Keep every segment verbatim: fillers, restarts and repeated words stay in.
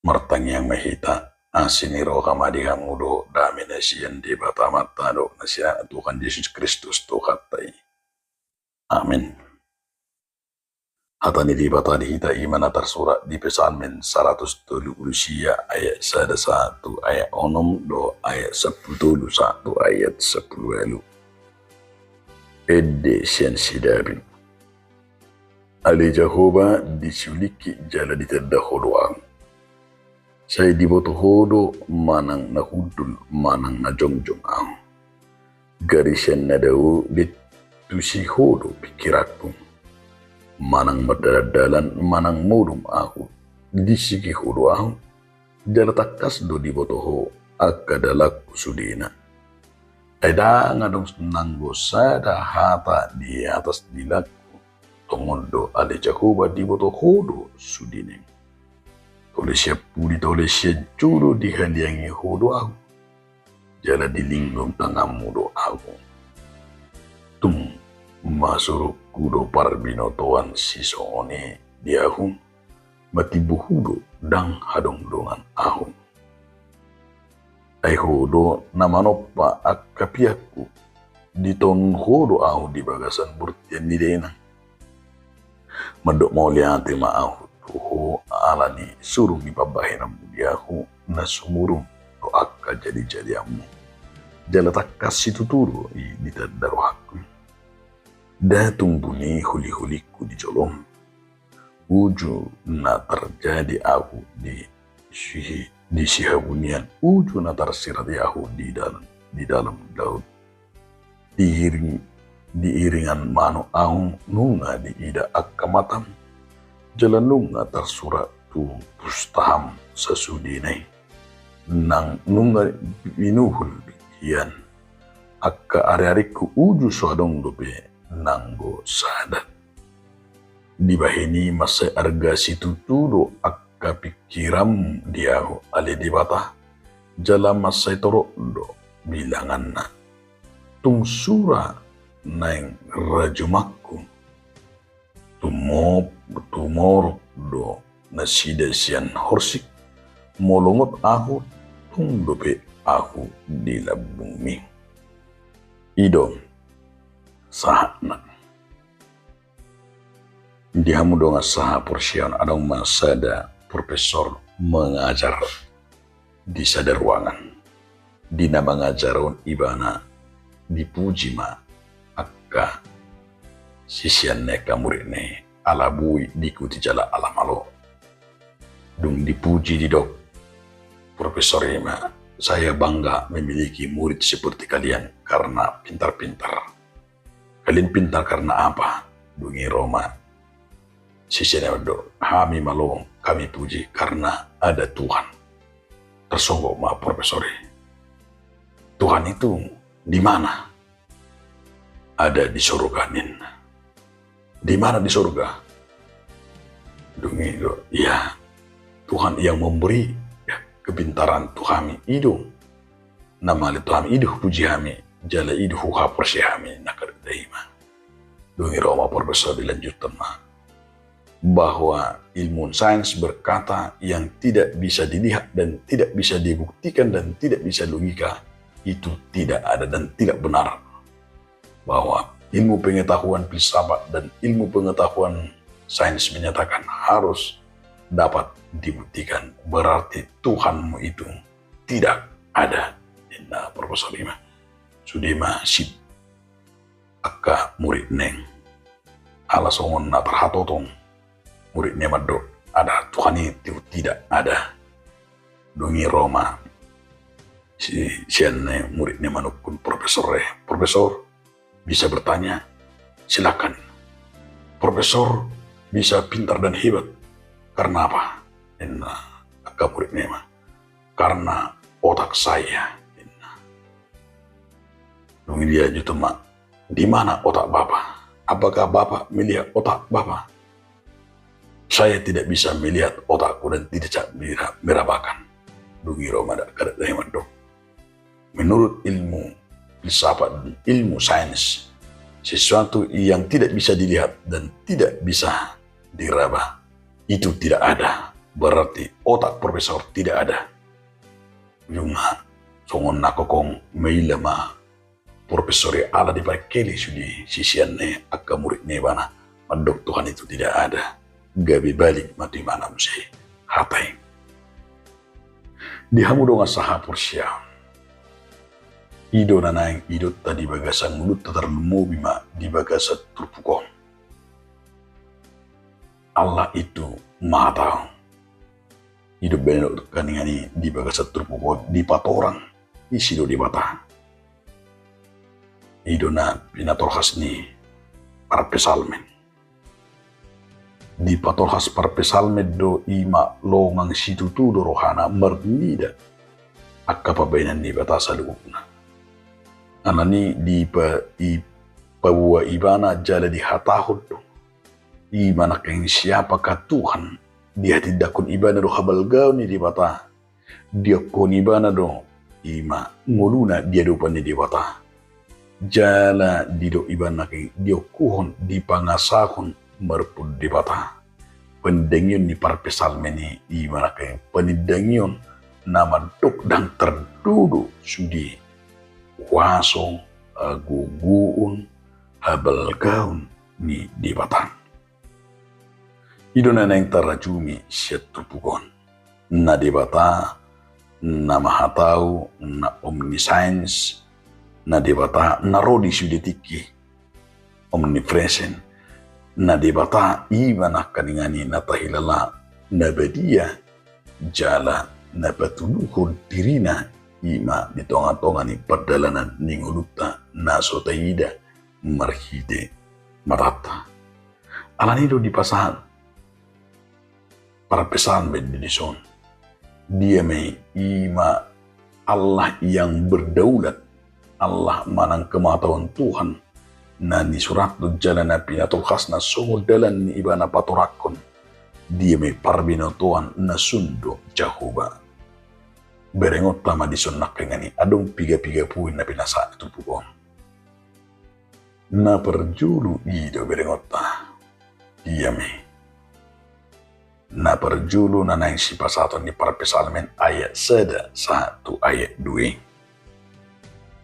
Martangiang ma hita. Asi ni roha ma di hamu dohot dame na sian Debata Amanta dohot na sian Tuhan Jesus Kristus Tuhanta i. Amen. Hata ni Debata di hita i ma na tarsurat di Psalmen saratus tolu pulu sia ayat sada sahat tu ayat onom dohot ayat sampulu tolu sahat tu ayat sampulu ualu. Ende sian si David. Ale Jahowa, disulingkit jala ditanda Ho do ahu. Sai diboto Ho do manang na hundul manang na jongjong ahu. Gari sian na dao, lintusi Ho do pingkiranku. Manang mardalan-dalan manang modom ahu, disigi Ho do ahu. Jala tangkas do diboto Ho angka dalanku sudena. Ai ndang adong nanggo sada hata di atas dilangku. Tongon do ale Jahowa diboto Ho do sudena. Tole sian pudi tole sian jolo dihaliangi Ho do ahu. Jala dilinggom tanganmu do ahu. Tung ma surukku do parbinotoan sisongon i di ahu. Matimbo Ho do ndang hadongdongan ahu. Ai Ho do na manompa angka piakku. Ditonun Ho do ahu di bagasan bortian ni dainang. Mandok mauliate ma ahu tu Ho ala ni surung ni pambahenanmu di ahu na sumurung do angka jadijadianmu. Jala tangkas situtu do i ditanda rohangku. Ndang tung buni holiholingku di jolom. Uju na tarjadi ahu di si, di sihabunian, uju na tarsirat ahu di dalam, di dalam laut. Diiring, diiringan manuk ahu nunga diida angka matam. Jala nunga tarsurat tu pustaham sasudena i. Nang nunga binuhul hian angka ariaringku uju so adong dope nanggo sada. Dibahen i mansai arga situtu do angka pingkiranmu di ahu ale Debata, jala mansai torop do bilanganna. Tung sura naeng rajumangku, tumo-, tumorop do nasida sian horsik, molo ngot ahu tung dope ahu di lambungmi. I do sahatna. Di hamu dongan sahaporseaon, adong ma sada profesor mengajar di sada ruangan. Di na mangajar on ibana dipuji ma angka siseanna, angka muridna i ala boi diikuti jala ala malo. Dung dipuji didok profesor i ma, "Saya bangga memiliki murid seperti kalian karena pintar-pintar." "Kalian pintar karena apa?" Dung i ro ma siseanna i mandok, "Hami malo, kami puji karena ada Tuhan." Tarsonggot ma profesor i, "Tuhan itu di mana?" "Ada di sorga," ninna. "Di mana di sorga?" Dung i do, "Iya, Tuhan yang memberi kepintaran tu hami, i do na mangalean tu hami, i do hupuji hami, jala i do huhaporseai hami," nangkaning i ma. Dung i ro ma profesor, dilanjutkan ma bahwa ilmu sains berkata yang tidak bisa dilihat dan tidak bisa dibuktikan dan tidak bisa logika itu tidak ada dan tidak benar. Bahwa ilmu pengetahuan filsafat dan ilmu pengetahuan sains menyatakan harus dapat dibuktikan, berarti Tuhanmu itu tidak ada, ninna profesor i ma. Sude ma si angka muridna i. Ala songon na tarhatotong muridna i mandok, "Ada Tuhan itu tidak ada." Dung i ro ma si, siseanna i, muridna i manungkun profesor i, "Profesor, bisa bertanya? Silakan. Profesor bisa pintar dan hebat. Karena apa?" Ninna angka muridna i ma, "Karena otak saya," ninna. Dung i dilanjutkan ma, "Di mana otak Bapak? Apakah Bapak melihat otak Bapak? Saya tidak bisa melihat otakku dan tidak bisa mera-, merabakan." Dung i ro ma angka dainang i mandok, menurut ilmu filsafat dan ilmu sains, sesuatu yang tidak bisa dilihat dan tidak bisa diraba itu tidak ada. berarti otak profesor tidak ada. Cuma songon na kokong maila ma profesor i ala diparkeli sude siseanna i, angka muridna ibana, mandok Tuhan itu tidak ada. Gabe balik ma tu ibana muse hata i. Di hamu dongan sahaporseaon, i do na naeng idaonta di bagasan ngolunta, tarlumobi ma di bagasan turpuk on. Allah itu Maha Tahu. I do bere nangkaningan i di bagasan turpuk on dipatorang ise do Debata. I do na pinatolhas ni parpsalmen. Dipatolhas parpsalmen do, i ma longang situtu do rohana marnida angka pambahenan ni Debata saluhutna. Alani i dipa-, dipaboa ibana jala dihatahon do, i ma nangkin siapakah Tuhan, dihatindangkon ibana do habalgaon ni Debata, diokkon ibana do i ma ngoluna di adopan ni Debata. Jala didok ibana nangkin diokkuhon, dipangasahon marpungu Debata. Panindangion ni parpsalmen i, i ma nangkin panindangion na mandok ndang tardodo sude kuaso, hagogoon, habalgaon ni Debata. I do na naeng tarajumi sian turpuk on. Na Debata na Maha Tahu, na omniscience, na Debata na ro di sude tingki, omnipresent, na Debata i ma nangkaningan i na tahilala na badia, jala na patuduhon dirina i ma di tongatonga ni pardalanan ni ngolunta na so taida marhite matanta. Alani i do dipasahat parpsalmen di dison. Dia ma i, i ma Allah yang berdaulat, Allah manang kemahatahuan Tuhan, na nisurathon jala na pinatolhasna songon dalan ni ibana patorangkon. Dia ma i parbinotoan na sun do Jahowa. Berengonta ma dison nangkaningan i, adong piga-piga poin na pinasahat turpuk on. Na parjolo i do berengonta. Dia ma i. Na parjolo na naeng sipasahaton ni parpsalmen ayat sada sahat tu ayat dua i.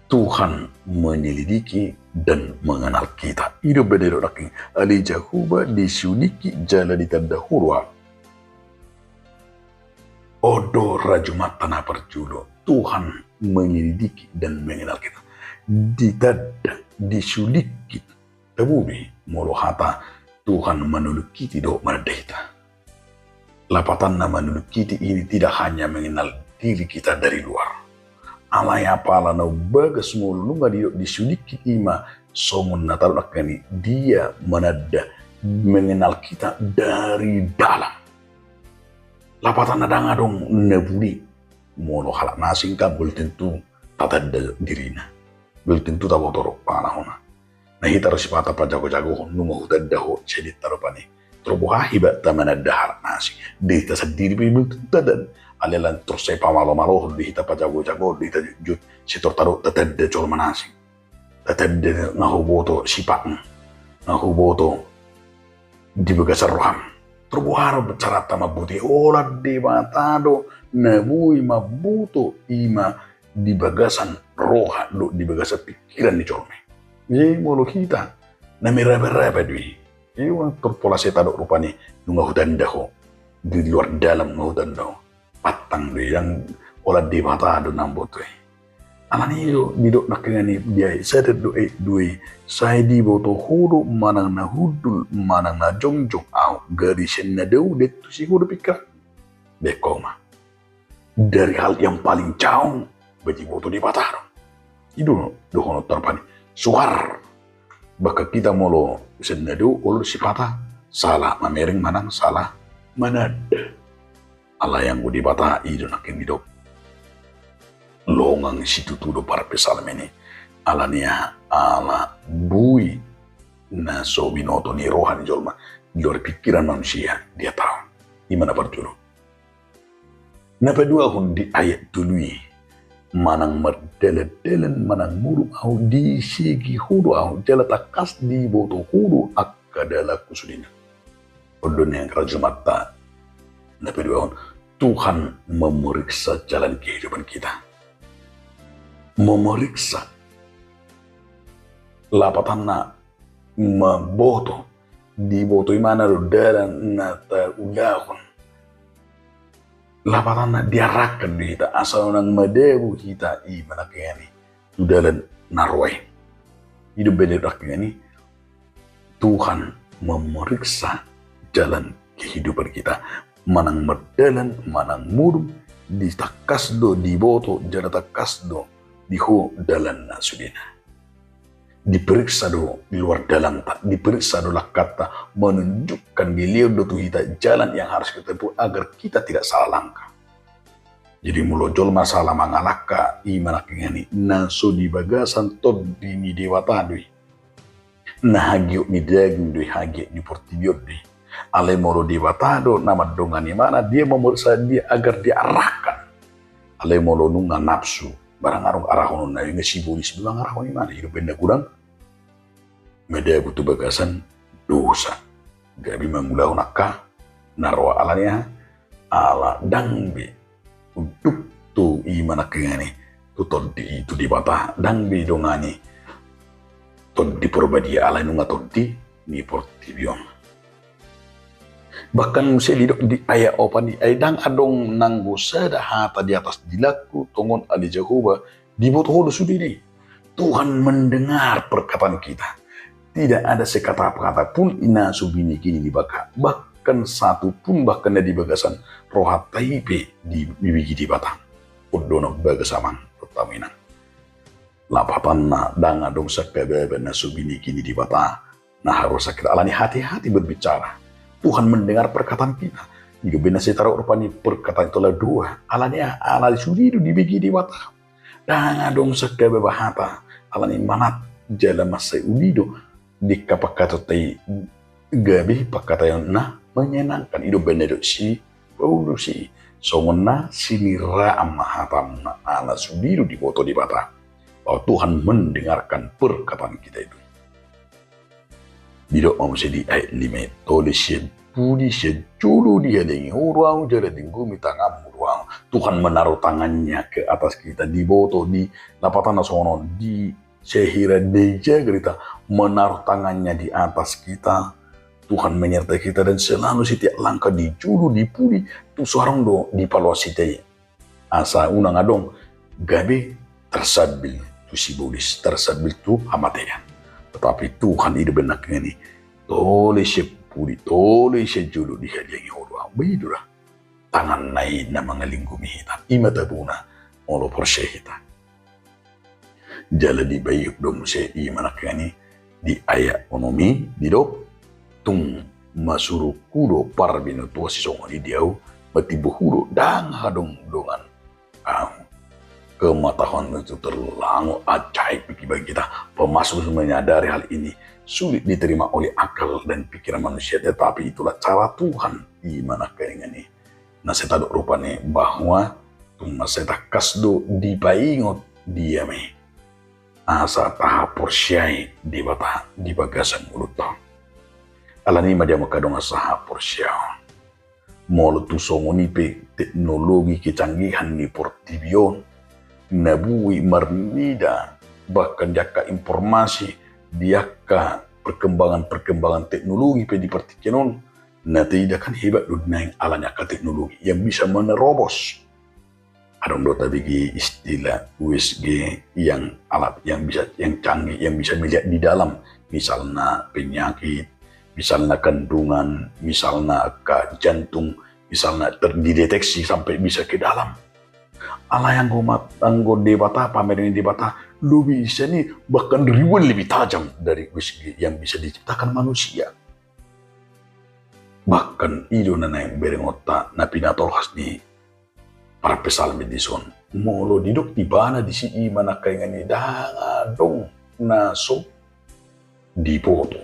Tuhan menyelidiki dan mengenal kita. I do bere do nangkin, ale Jahowa disulingki jala ditanda ho do ahu. On do rajumanta na parjolo, Tuhan menyelidiki dan mengenal kita. Ditanda, disulingki. Taboto be molo hata Tuhan manulingkiti dohot mananda hita. Lapatanna manulingkiti ini tidak hanya mengenal diri kita dari luar. Alai apala na umbagas molo nunga didok disulingki, i ma songon na tadok nangkin i, dia mananda, mengenal kita dari dalam. Lapatanna ndang adong na bule. Molo halak na asing kan belum tentu tatanda dirina. Belum tentu taboto do pangalahona. Na hita do sipata pajagojagohon, nunga hutanda ho, sai didok do rupani. Tor boha hita mananda halak na asing? Di hita sandiri pe belum tentu tatanda. Alai lan tor sai pamalomalohon di hita, pajagojagohon di hita, jotjot sai tor tadok tatanda jolma na asing. Tatanda na huboto sipatna, na huboto di bagasan roham. Tor boha do caranta mamboto i? Holan Debata do na boi mamboto, i ma di bagasan roha dohot di bagasan pingkiran ni jolma i. Jadi molo hita na meraba-raba do i, i ma tor pola sai tadok rupani, nunga hutanda ho, di luar dalam nunga hutanda ho. Pantang do i, ndang holan Debata do na mamboto i. Alani i do didok nangkiningan i di ayat sada dohot ayat dua i, sai diboto ho do manang na hundul manang na jongjong ahu, gari sian na dao daintusi ho do pingkiran. Baen ho ma. Dari hal yang paling jauh, ba diboto Debata do. I do dohononta rupani. Suhar. Bahkan hita molo sian na dao, olo do sipata salah mamereng manang salah mananda. Alai anggo Debata, i do nangkin didok, longang situtu do parpsalmen i. Alani aha? Ala boi na so binoto ni roha ni jolma, di luar pingkiran manusia, dia tahu. I ma na parjolo. Na paduahon di ayat tolu i, manang mardalandalan manang modom ahu, disegi ho do ahu, jala tangkas diboto ho do angka dalanhu sudena. On do nian rajumanta Na paduahon, Tuhan memeriksa jalan kehidupan kita. Memeriksa. Lapatanna mamboto, diboto imana do dalan na taulahon. Lapatanna diarahkan do hita asa unang madabu hita i manang hami tu dalan na roa i. Didok baen do nangkin i, Tuhan memeriksa jalan kehidupan kita. Manang mardalan, manang murung, ditangkas do, diboto, jala tangkas do di ho dalan na sudena. Diperiksa do di luar dalanta, diperiksa do langkanta, menunjukkan, dilehon do tu hita jalan yang harus kita tempuh agar kita tidak salah langkah. Jadi molo jolma salah mangalangka, i manang hami, na so di bagasan tondi ni Debata do i. Na hagiot ni daging do i, hagiot ni portibi on do i. Alai molo Debata do na mandongani imana, dia memeriksa dia agar diarahkan. Alai molo nunga nafsu, barang adong arahononna, nunga sibolis do nang arahon imana, didok baen na godang, madabu tu bagasan dosa. Gabe mangulahon angka na roa. Ala ni aha? Ala ndang be unduk tu i manang hami, tu tondi i, tu Debata, ndang be didongani Tondi Porbadia, alai nunga tondi ni portibi on. Bahkan muse didok di ayat opat i, ai ndang adong nanggo sada hata di atas dilangku, tongon ale Jahowa, diboto ho do sude i. Tuhan mendengar perkataan kita. Tidak ada sekata-kata pun na so binege ni Debata, bahkan satu pun, bahkan na di bagasan rohanta i pe di, dibege Debata. On do na bagas amang dohot hamu inang. Lapatanna, ndang adong sangkababa na so binege ni Debata na harus kita, ala ni hati-hati berbicara. Tuhan mendengar perkataan kita. Didok baen na sai tadok rupani perkataan itu adalah doa. Ala ni aha? Ala sude do dibege Debata. Ndang adong sangkababa hata. Ala ni manat jala mansai uli do dengka pangkataionta i gabe pangkataion na menyenangkan. Didok baen na didok si Paulus i, songon na siniraan ma hatamuna, ala sude do diboto Debata bahwa Tuhan mendengarkan perkataan kita itu. Didok ma muse di ayat lima i, tole sian pudi sian jolo dihaliangi ho do ahu jala dilinggumi tanganmu do ahu. Tuhan menaruh tangannya ke atas kita, diboto, di lapatanna songon on, di sehira dia gerita menaruh tangannya di atas kita, Tuhan menyertai kita dan selalu setiap langkah di jolo di pudi tu so adong do dipaloas hita i. Asa unang adong gabe tarsambil tu sibolis, tarsambil tu hamatean. Tetapi Tuhan, didok baen nangkin i, tole sian pudi, tole sian jolo dihaliangi ho do ahu. Bah i do ra tanganna i na mangalinggumi hita. I ma tabona molo porsea hita. Jala dibaen do muse i manangkin i di ayat onom i, didok, tung masuru hu do parbinotoan sisongon i di ahu, matimbo hu do, ndang adong dongan ahu. Kematangan itu terlalu ajaib bagi kita. Pemasmur menyadari hal ini sulit diterima oleh akal dan pikiran manusia, tetapi itulah cara Tuhan i manangkin i. Na sai tadok rupani bahwa tung mansai tangkas do dipaingot dia ma i asa tahaporseai Debata di bagasan ngolunta. Ala ni i ma di hamu angka dongan sahaporseaon, molo tung songon i pe teknologi kecanggihan ni portibi on na boi marnida, bahkan di angka informasi, di angka perkembangan-perkembangan teknologi pe di partingkian on, na taida kan hebat do naeng ala ni angka teknologi yang bisa menerobos. Adong do tabege istilah U S G yang alat yang bisa, yang canggih, yang bisa melihat di dalam, misalna penyakit, misalna kandungan, misalna angka jantung, misalna ter-, dideteksi sampai bisa ke dalam. Alai anggo mat-, anggo Debata, pamereng ni Debata, lobi sian i bahkan ribuan lebih tajam dari U S G yang bisa diciptakan manusia. Bahkan i do na naeng berengonta na pinatolhas ni parpsalmen dison. Molo didok ibana disi i manangkin i, ndang adong na so diboto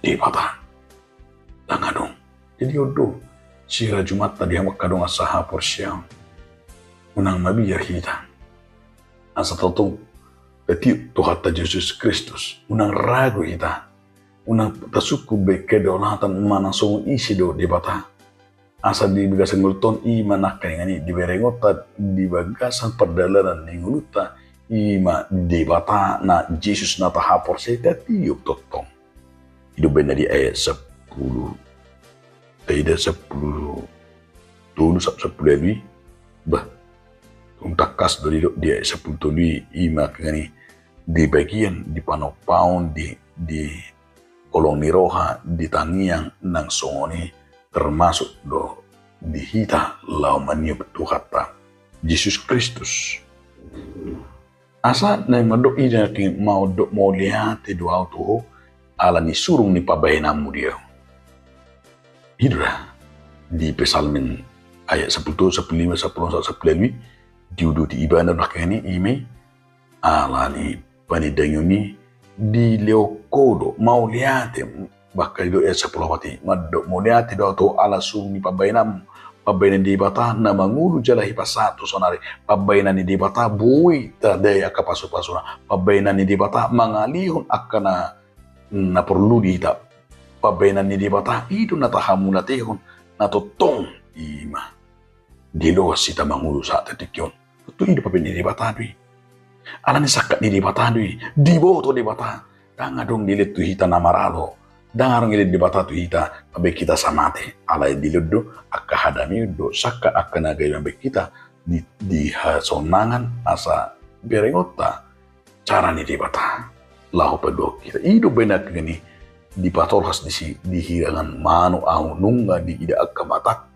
Debata. Ndang adong. Jadi on do sirajumanta di hamu angka dongan sahaporseaon. Unang mabiar hita asa tongtong tatiop Tuhanta Jesus Kristus. Unang ragu hita. Unang tasungkun be kedaulatan manang songon ise do Debata. Asa di bagasan ngolunta on i ma nangkaningan i diberengonta di bagasan pardalanan ni ngolunta, i ma Debata na Jesus na tahaporseai tiop tongtong. I do baen na di ayat sampulu, taida sampulu tolu sampe sampulu ualu i. Bah, tung tangkas do didok di ayat sampulu tolu i, i ma nangkaningan i di bagian di panompaon di, di holong ni roha di tangiang nang songon i termasuk do di hita laho maniop Tuhanta Jesus Kristus. Asa naeng mandok i, na mandok mauliate do ahu tu ho ala ni surung ni pambahenanmu di ahu. I do da di Psalmen ayat sampulu tolu, sampulu lima, sampulu onom, sampulu ualu i diuduti ibana nangkaningan i, i ma i ala ni panindangion i dilehon ho do mauliate. Bahkan i do ayat sampulu opat i, mandok mauliate do ahu tu ho ala surung ni pambahenanmu, pambahenan ni Debata na mangolu jala hipas sahat tu saonari. Pambahenan ni Debata boi tadai angka pasupasuna. Pambahenan ni Debata mangalehon angka na, na porlu di hita. Pambahenan ni Debata i do na tahamauliatehon na tongtong, i ma diloas hita mangolu sahat tu tingki on. Tontu i do pambahenan ni Debata do i. Ala ni sangkap ni Debata do i. Diboto Debata. Ndang adong dilehon tu hita na maralo. Ndang adong dilehon Debata tu hita pambahen hita sai mate. Alai dilehon do angka hadamion dohot sangkap angka na gabe mambahen hita di, di hasonangan asa berengonta cara ni Debata laho paduahon hita. I do baen nangkaningan i dipatolhas disi di hirangan manuk ahu nunga diida angka matangku,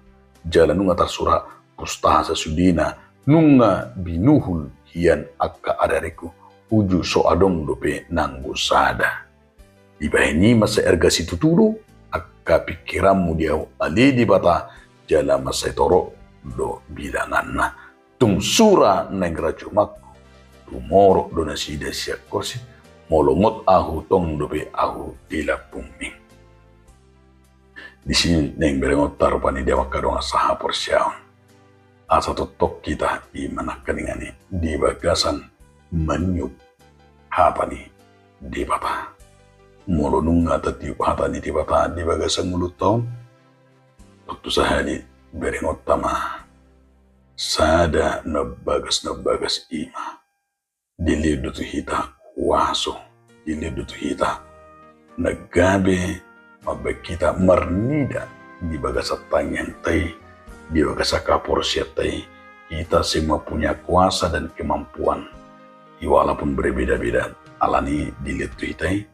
jala nunga tarsurat pustasa sudena, nunga binuhul hian angka ariariku, uju so adong dope nanggo sada. Dibahen i ma sai arga situtu do angka pingkiranmu di ahu ale Debata, jala mansai torop do bilanganna. Tung sura naeng rajumanku, tumorop do nasida sian horsi, molo ngot ahu tong dope ahu di lambungmi. Disi naeng berengonta rupani di angka dongan sahaporseaon. Asa tongtong hita i ma nangkaningan i di bagasan maniop hata ni Debata. Molo nunga tatiop hata ni Debata di bagasan ngolunta on, tontu sahali berengonta ma sada na bagas, na bagas i ma dilehon do tu hita huaso, dilehon do tu hita na gabe mambahen hita marnida di bagasan tangiangta i, di bagasan haporseaonta i. Hita semua punya kuasa dan kemampuan, i walaupun berbeda-beda, alani dilehon tu hita i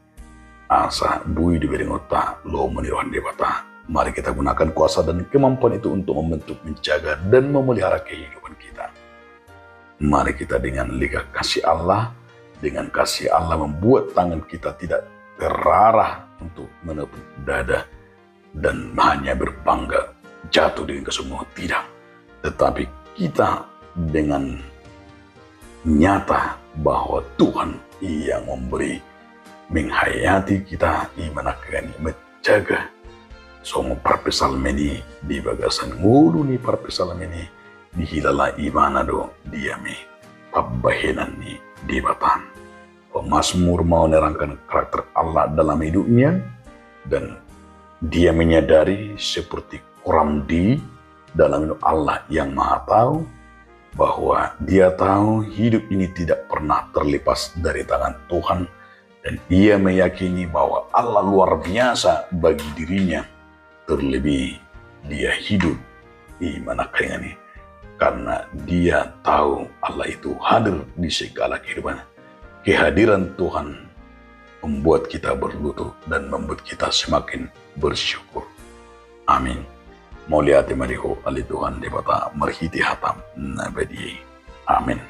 asa boi do berengonta lomo ni roha ni Debata. Mari kita gunakan kuasa dan kemampuan itu untuk membentuk, menjaga, dan memelihara kehidupan kita. Mari kita dengan lidah kasih Allah, dengan kasih Allah membuat tangan kita tidak terarah untuk menepuk dada dan hanya berbangga jatuh dengan kesombongan. Tidak. Tetapi kita dengan nyata bahwa Tuhan yang memberi, menghayati kita, i ma nangkaningan i menjaga. Songon parpsalmen i di bagasan ngolu ni parpsalmen i, dihilala ibana do dia ma i pambahenan ni Debata. Pemazmur mau menerangkan karakter Allah dalam hidupnya, dan dia menyadari seperti Korah di dalam hidup Allah yang Maha Tahu, bahwa dia tahu hidup ini tidak pernah terlepas dari tangan Tuhan, dan ia meyakini bahwa Allah luar biasa bagi dirinya. Terlebih dia hidup, i ma nangkaningan i, karena dia tahu Allah itu hadir di segala kehidupan. Kehadiran Tuhan membuat kita berlutut dan membuat kita semakin bersyukur. Amin. Mauliate ma di ho ale Tuhan Debata marhite hataM na badia i. Amin.